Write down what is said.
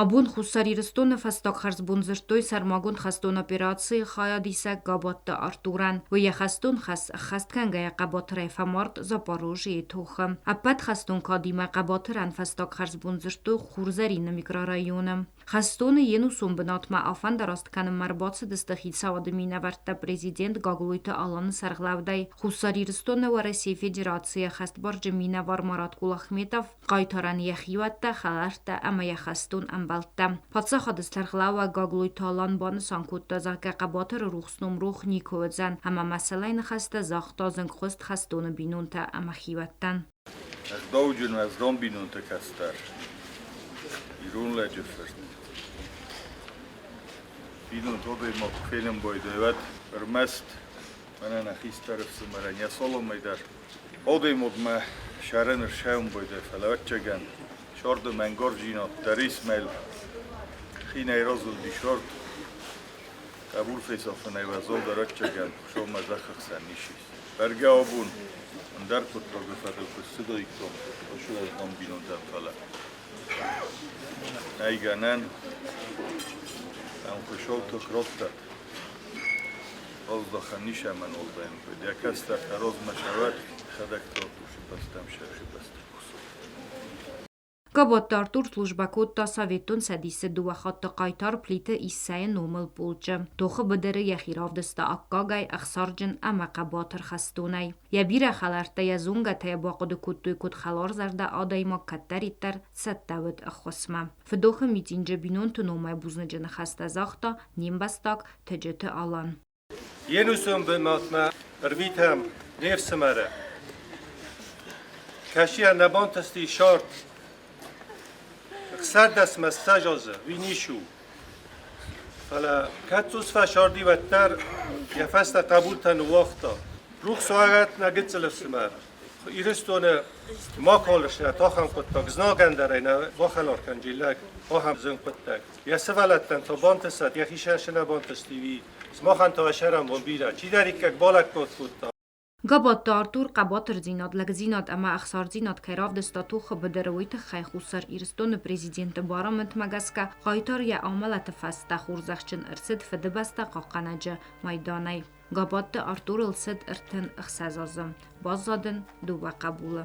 Абон Хуссар Ирыстоны фӕстаг хӕрзбон дзырдтой сӕрмагонд хӕстон операцийы хайадисӕг Габатты Артурӕн. Уый йӕ хӕстон хӕс ӕххӕст кӕнгӕйӕ хъӕбатырӕй фӕмард Запорожьейы тохы. Ӕппӕт хӕстон кадимӕ хъӕбатырӕн фӕстаг хӕрзбон дзырдтой Хурзӕрины микрорайоны. Хӕстоны йе нусон бынатмӕ афӕндараст кӕнынмӕ ӕрбацыдысты хицауады минӕвӕрттӕ президент Гаглойты Аланы сӕргълӕудӕй, Хуссар Ирыстоны Уӕрӕсейы Федерацийы ӕххӕстбарджын минӕвар Марат Кулахметов, хъайтарӕн йӕ хиуӕттӕ, хӕлӕрттӕ ӕмӕ йӕ хӕстон ӕмбӕлттӕ. Паддзахады сӕргълӕууӕг Гаглойты Алан банысан кодта, зӕгъгӕ, хъӕбатыры рухс ном рох никуы уыдзӕн ӕмӕ мӕсӕлӕй ныхӕстӕ загъта зынгхуыст хӕстоны бинонтӕ ӕмӕ хиуӕттӕн. Ӕгъдауджын уӕздан бинонты кӕстӕр, ирон лӕджы фырт. Бинонты адӕймаг куы фенын байдайы, уӕд ӕрмӕст мӕнӕ нӕ хистӕр ӕфсымӕрӕн йӕ саламӕй дӕр адӕймагмӕ сӕрӕн ӕрсӕуын байдайы, фӕлӕ ӕвӕццӕгӕн, сӕрды мӕнгардзинад дӕр Исмаил хинӕй разылди сӕрд, хъӕбул фесафынӕй уӕззаудӕр ӕвӕццӕгӕн Хуыцаумӕ зӕххы хсӕн ницы ис. Бӕргӕ абон ӕндӕр хъуыддаджы фӕдыл куы ссыдаиккам, уыцы бинонтӕм, фӕлӕ нӕй гӕнӕн, ӕмхуызон тых радтат. Аздӕхӕн ницӕмӕн уӕлдай йӕ кӕстӕртӕ размӕ сӕвӕр, йӕхӕдӕг та бӕстӕм сӕхи бӕсты кусы. Габатты Артур службӕ кодта Советон Цӕдисы дыууӕ хатты хъайтар Плиты Иссӕйы номыл полчъы. Тохы быдыры йӕхи равдыста аккагӕй, ӕхсарджын ӕмӕ хъӕбатыр хӕстонӕй. Йӕ бирӕ хӕлӕрттӕ, йӕ зонгӕтӕ йӕ бахъуыды кодтой куыд хӕларзӕрдӕ адӕймаг, кӕддӕриддӕр цӕттӕ уыд ӕххуысмӕ. Фыдохы митинджы бинонты номӕй бузныджы ныхӕстӕ загъта не мбӕстаг Тыджыты Алан. Йе нусон бынатмӕ ӕрвитӕм не фсымӕры. Кӕсийӕ нӕ бантысти сарт. Ӕхсӕрдӕсмӕ ссӕдз азы, уый ницы у. Фӕлӕ кӕд цъус фӕсарди, уӕддӕр йӕ фӕстӕ хъӕбултӕ ныууагъта. Рухс уарӕт нӕ гыццыл ӕфсымӕр. Ирыстоны ма калыс нӕ ахӕм хъуыддаг, знагӕн дӕр ӕй нӕ бахӕлар кӕнджи лӕг, ахӕм зын хъуыддаг. Йӕ сывӕллӕттӕн та бантысӕд, йӕхи сӕ нӕ бантысти, уый. Сымахӕн та сӕрӕнбон бирӕ. Чидӕриддӕр балӕггад кодта. Габатты Артур хъӕбатырдзинад, лӕгдзинад ӕмӕ ӕхсардзинад кӕй равдыста тохы быдыры, уый тыххӕй Хуссар Ирыстоны президенты барамындмӕ гӕсгӕ хъайтар йӕ амӕлӕты фӕстӕ хорзӕхджын ӕрцыд Фыдыбӕстӕ хъахъхъӕнӕджы майданӕй. Габатты Артурыл цыд 36 азы, баззад ын дыууӕ хъӕбулы.